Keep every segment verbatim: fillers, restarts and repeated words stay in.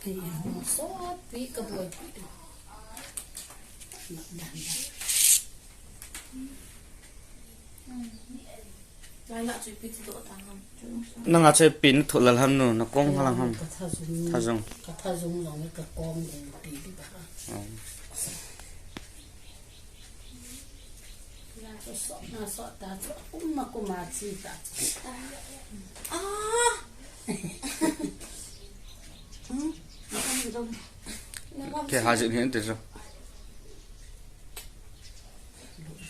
Sotpi ka boipi. Nanga chu pi na thoh lel ham nu, na kong halang ham. Ka thajung. Thajung. Ka thajung jong ka kong jong pi di ba. Oh. Na so, na so ta chu kum ma kum a chi ta. Ah. Hmm. Ke ha jin hin te so.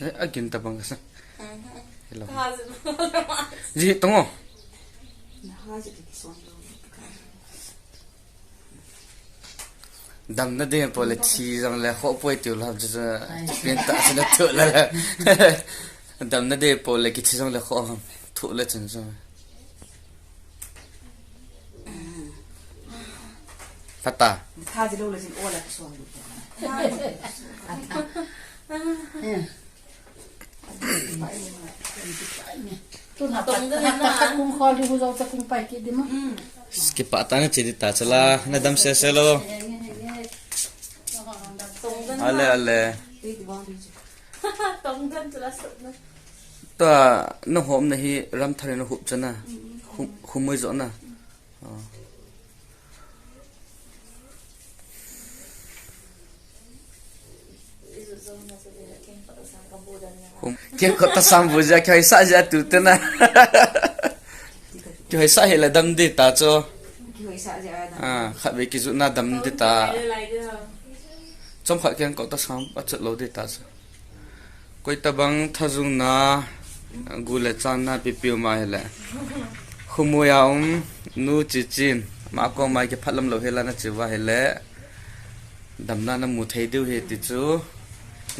Eh, again tabang ka sa. Hello. Ji tongo. Damna ding pole thi jong le kho poi tiu lham chu chu. Pin ta chu na thu la la. Damna ding pole kithi jong le kho ham. Thu le chun chu. Pata. Tha ji lo le jin o la ka suang. Tun ha pa, ha pa kung khol di hu jong cha kung pai ki di ma. Kipa ta na che di ta chala, na dam se se lo. Ale, ale. Ta, na hom na hi ram thare na hup chana. Hum, humoi jo na. Oh. Hum, keng ko ta sam bu ja, kei sa ja tu te na. Kei sa he la dam de ta cho. Ah, khat ve ki ju na dam de ta. Chom khat keng ko ta sam a chat lo de ta cho. Koi tabang thajung na, gu le chan na pipiu ma hile. Khumui a um, nu chi chin, ma ko mai ki phatlam lo hila na chi va hile. Damna na mu thei diu hi ti chu.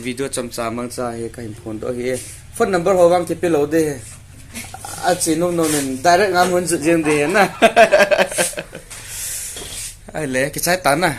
Video chomcha mangcha hi ka hin phone doh hi. Phone number ho vang kipe lo de. A chi nom nom in direct ngam hun ju jeng de na. Ai le, kichai ta na.